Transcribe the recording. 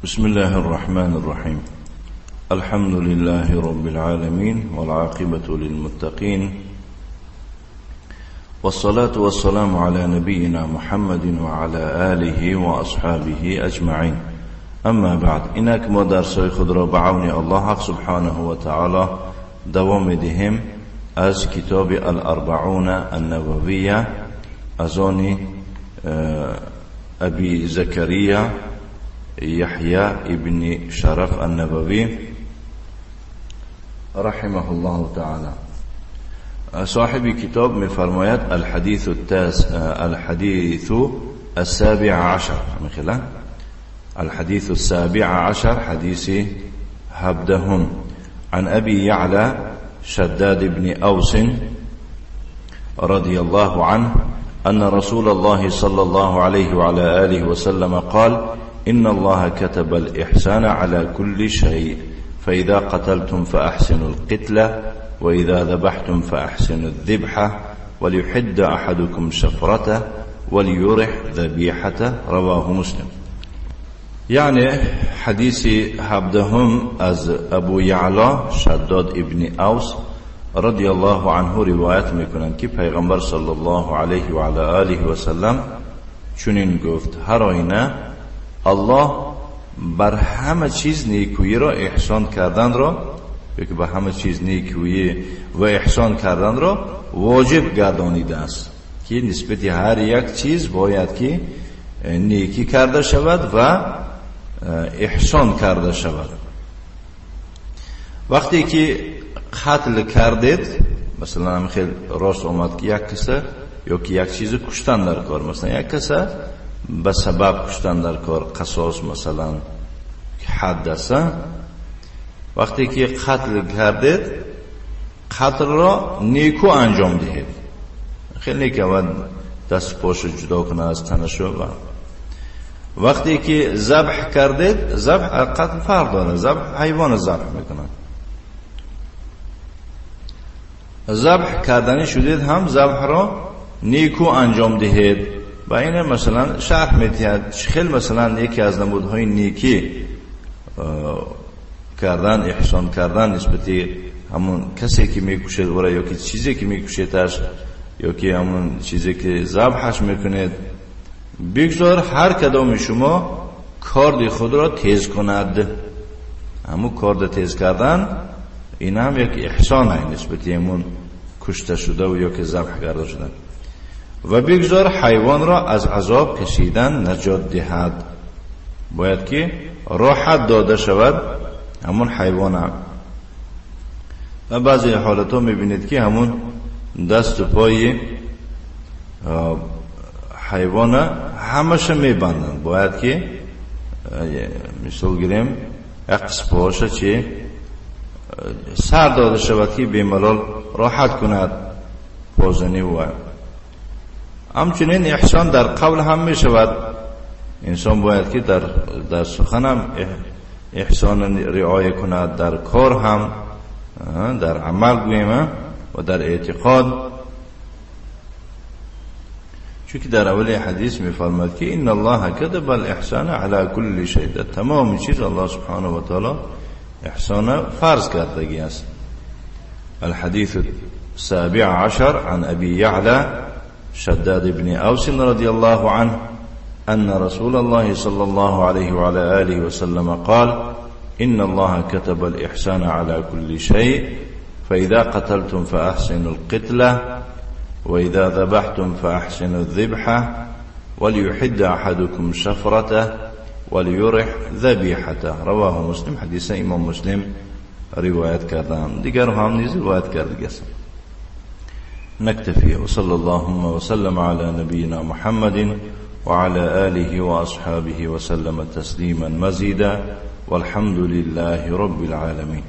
بسم الله الرحمن الرحيم. الحمد لله رب العالمين والعاقبة للمتقين والصلاة والسلام على نبينا محمد وعلى آله وأصحابه أجمعين. أما بعد، اینک ما درسای خود را به عون الله حق سبحانه و تعالی دوام دهیم از کتاب الاربعون النوویه از آن ابی زکریا یحیی ابن شرف النووی رحمه الله تعالی. صاحب کتاب می‌فرماید الحدیث التاسع، الحدیث السابع عشر، مثلا الحديث السابع عشر، حديث هبدهم، عن أبي يعلى شداد بن أوس رضي الله عنه أن رسول الله صلى الله عليه وعلى آله وسلم قال: إن الله كتب الإحسان على كل شيء، فإذا قتلتم فأحسنوا القتلة، وإذا ذبحتم فأحسنوا الذبحة، وليحد أحدكم شفرته وليرح ذبيحته. رواه مسلم. یعنی حدیث هفدهم از ابو یعلا شداد ابن اوس رضی الله عنه روایت میکنند که پیغمبر صلی الله علیه و علی آله و سلم چنین گفت: هر آینه الله بر همه چیز نیکویی را احسان کردن را، یا که به همه چیز نیکویی و احسان کردن را واجب گردانیده است، که نسبت هر یک چیز باید که نیکی کرده شود و احسان کرده شود. وقتی که قتل کردید، مثلا هم خیلی راست آمد که یک کسه یا که یک چیز کشتن در کار، مثلا یک کسه به سبب کشتن در کار، قصاص مثلا حد است. وقتی که قتل کردید، قتل را نیکو انجام دهید، خیلی نیکو و دست پاشو جدا کنه از تنشو. و وقتی که ذبح کردید، ذبح قتل فرق داره، ذبح حیوان ذبح میکنن، ذبح کردنی شدید هم ذبح را نیکو انجام دهید. و این مثلا شرح میدهد خیلی، مثلا یکی از نمودهای نیکی کردن، احسان کردن نسبت همون کسی که میکشید ورا، یا که چیزی که میکشیدش، یا که همون چیزی که ذبحش میکنید، بگذار هر کدام شما کارد خود را تیز کند. همون کارد تیز کردن این هم یک احسان است نسبت همون کشته شده و یا که ذبح کرده شده. و بگذار حیوان را از عذاب کشیدن نجات دهد، باید که راحت داده شود همون حیوان هم. و بعضی حالت ها میبینید که همون دست و پای حیوان همشه میبندن، باید که مثال گیریم یک قسم پاشه چه سر داده شود که بیملال راحت کند پازنی. و همچنین احسان در قول هم می شود، انسان باید که در سخن هم احسان رعایت کند، در کار هم، در عمل گوییم و در اعتقاد. چون که در اول حدیث می‌فرماد که ان الله كتب الاحسان على كل شيء، در تمام چیز الله سبحانه و تعالی احسان فرض کردگی است. الحديث السابع عشر عن أبي يعلى شداد بن أوس رضي الله عنه أن رسول الله صلى الله عليه وعلى آله وسلم قال: إن الله كتب الإحسان على كل شيء، فإذا قتلتم فأحسنوا القتلة، وإذا ذبحتم فأحسنوا الذبحة، وليحد أحدكم شفرته وليرح ذبيحته. رواه مسلم. حدیث امام مسلم روایت کردن، دیگر هم نیز روایت کرده است. نكتفي وصلى اللهم وسلم على نبينا محمد وعلى آله وأصحابه وسلم تسليما مزيدا، والحمد لله رب العالمين.